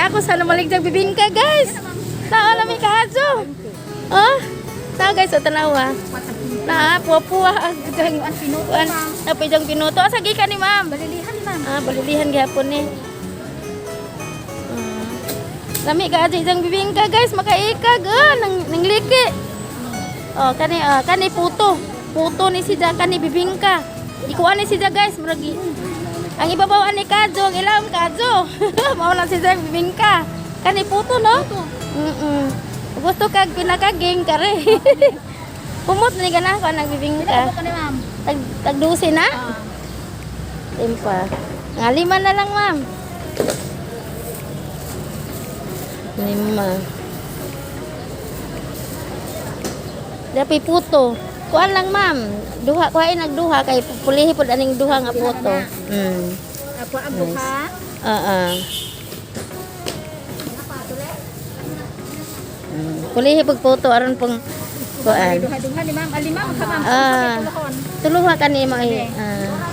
Di ako sa namaligdyang bibingka, guys. Tao lami kaadyo. Oh, tao guys, sa tanawa. Na, puwa-puwa ang dang kuan. Napay dang pinuto. Asa gikan ni ma'am? Balilihan ni ma'am. Ah, balilihan gihapon ni. Ah. Lami ka adyo isang bibingka, guys, makaikag ah, nang liki. Oh, kani ah, kani puto. Puto ni siya kani bibingka. Ikuan ni siya, guys, murag ang ibabaw ani kadyo, ang ilawom kadyo. Mao lang siya ang bibingka. Kani puto, no? Puto. Gusto kag pinakaging kare. Pumot ni gana ko ang bibingka. Pila ka ni ma'am? Tag tag 12 na? Ah. Timpa. Nga lima na lang, ma'am. Lima. Dapat puto. Kuan lang, ma'am. Duha, kuhain nagduha kay pulihi pod aning duha nga puto. Apo ang buka. Oo. Pulihi pag puto aron pong kuan. Duha-duha ni ma'am. Alima ka ma'am. Ah. Tuluhon. Tuluha ka ni mo eh. Ah.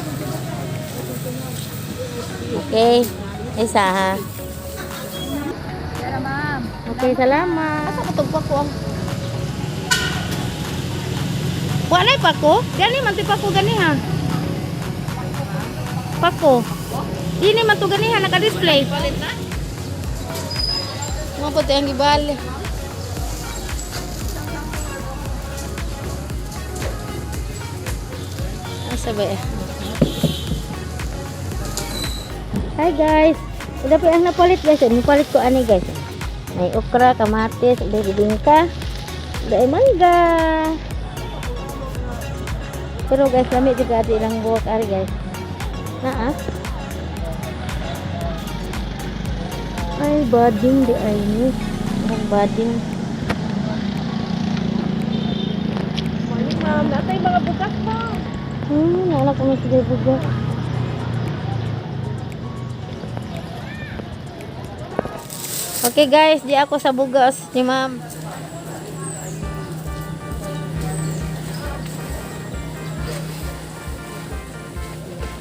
Okay. Isa ha. Tara ma'am. Okay, salamat. Asa katong pako ang Wala pako? Gani man ti pako gani ha. Pako. Dini man to gani ha naka-display. Mo po ang gibali. Asa ba eh? Hi guys. Udah pa ang napalit, guys. Napalit ko ani, guys. May okra, kamatis, udah bibingka, udah mangga. Pero guys, lami juga ati ilang buwak ari, guys. Na ah. Ay, bading di ay ni. Ang bading. Morning ma'am. Natay mga bukas ma'am. Naala ko na sige buga. Okay guys, di ako sa bugas ni ma'am.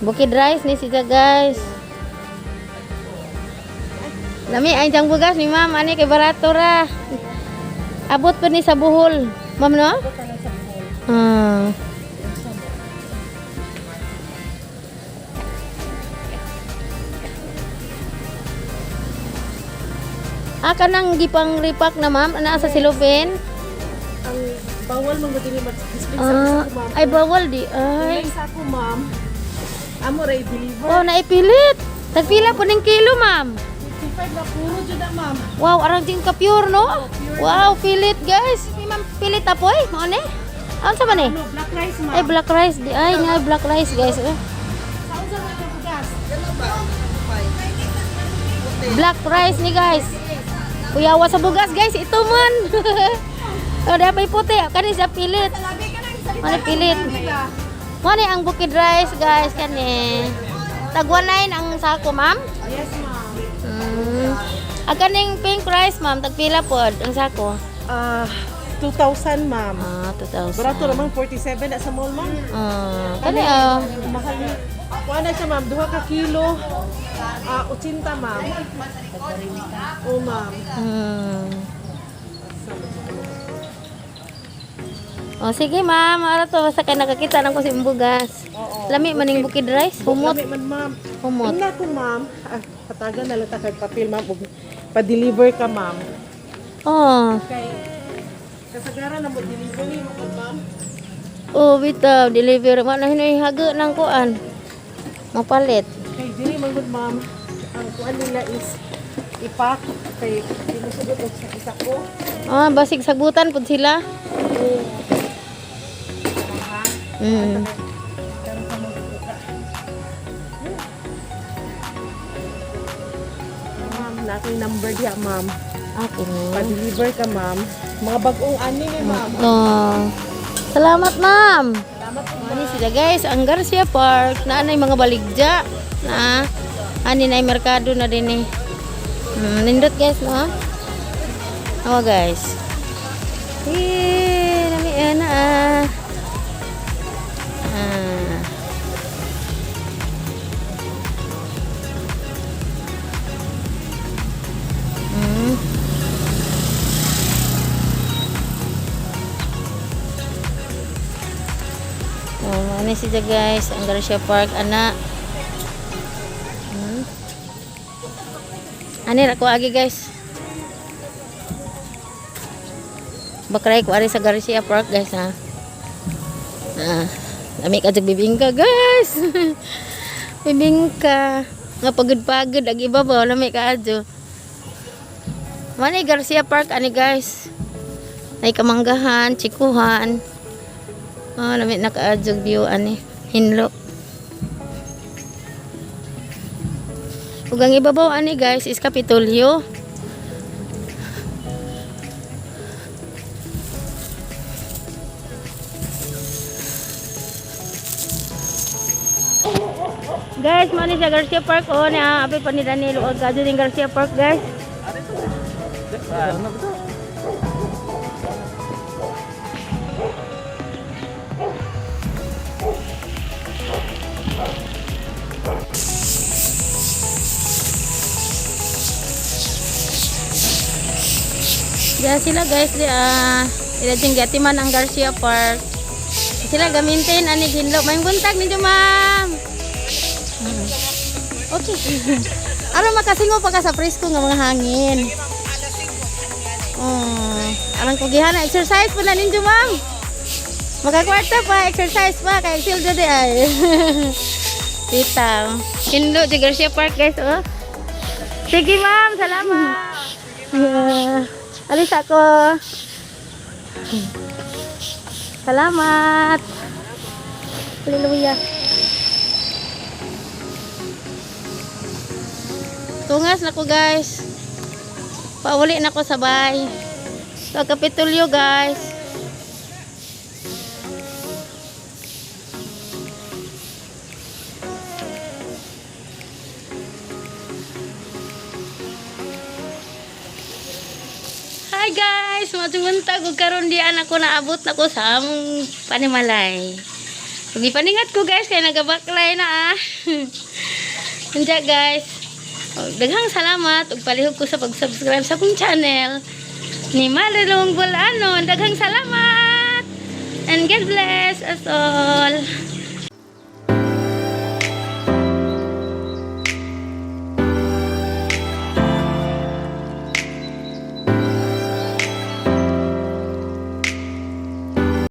Bukid rice ni siya, guys. Lami ay jang bugas ni ma'am ani kay barato ra. Abot pa ni sa Bohol. Ma'am no? Ah. Ah, kanang gipang ripak na ma'am, ana sa silupin. Ang bawal mo dili mag-display sa Ah, sako ma'am. ay bawal di ay. Ay sako ma'am. Amo ra i-deliver. Oh, naipilit. Tagpila po ning kilo, ma'am. 55 na puro jud na ma'am. Wow, arang jing ka pure, no? Wow, pilit, guys. Si ma'am pilit apoy, mao ni? Ano sa man eh? Ano, black rice ma'am. Ay, black rice di ay, nga black rice, guys. Eh. Sa unsa man ang bugas? Black rice ni guys. Kuyawa sa bugas, guys, ito man. Oh, dapat puti. Kani siya pilit. Mani pilit. Mani ang bukid rice, guys, kani. Tagwanain ang sako, ma'am. Yes ma'am. Ang kaning pink rice, ma'am, tagpila pod ang sako. Ah, 2,000 ma'am. Ah, 2,000. Barato ramang 47 na sa mall ma'am. Ah, kani ah. Mahal ni. Kuha na siya ma'am, duha ka kilo. Ah, 80 ma'am. Oh ma'am. Oh, sige ma'am, ara to basta kay nakakita nang ko sa imong bugas. Oo. Lami maning bukid rice, humot, Lami man ma'am. humot. Tingnan ko ma'am. Ah, patagan na lang ta kag papel ma'am ug pa-deliver ka ma'am. Oh. Kay kasagaran na mo delivery mo pud ma'am. Oh, bitaw deliver man na hinoy haga nang kuan. Mapalit. Kay dili man gud ma'am. Ang kuan nila is ipak kay di mo sugot og sa isa ko. Ah, basig sagutan pud sila. Karon ka mo buka. Ma'am, na akong number diha ma'am. Okay ni. Pa-deliver ka ma'am. Mga bag-ong ani ni ma'am. Oh. Salamat, ma'am. Salamat po. Ani sila guys, ang Garcia Park na anay mga baligya na ani na merkado na din eh. Nindot guys, no? Awa guys. Eh, nami eh, na ah. Ah. Ani siya, guys, ang Garcia Park ana. Ani ra ko agi, guys. Bakray ko ari sa Garcia Park, guys, ha. Ah, lami ka jud bibingka, guys. Bibingka. Nga pagod-pagod ag iba ba, lami ka adyo. Mani Garcia Park ani, guys. Ay kamanggahan, chikuhan. Ah, lami na kaadyo view ani. Hinlo. Ug ang ibabaw ani, guys, is Kapitolyo. Guys, mao ni sa Garcia Park oh na abi pa ni Danilo og kadto ning Garcia Park, guys. Diyan sila, guys, di ila dyan gatiman ang Garcia Park. Sila gamintin ani hinlo. May buntag ninyo, ma'am. Okay. Aron makasingo pa ka sa presko nga mga hangin. Oh, aron ko gihana exercise pa na ninyo, ma'am. Makakwarta pa, exercise pa kay sildo di ay. Tita. Hinlo di Garcia Park, guys, oh. Sige, ma'am, salamat. Yeah. Alis ako. Salamat. Hallelujah. Tungas na ko, guys. Pauli na ko sa bay. Sa Kapitolyo, guys. Hi, guys! Matunguntag ug karon dian ako naabot na ko sa among panimalay. Ug gipaningat ko, guys, kay nagabaklay na ah. Unya, guys. Og daghang salamat ug palihog ko sa pag-subscribe sa akong channel ni Marilong Bulanon. Daghang salamat! And God bless us all.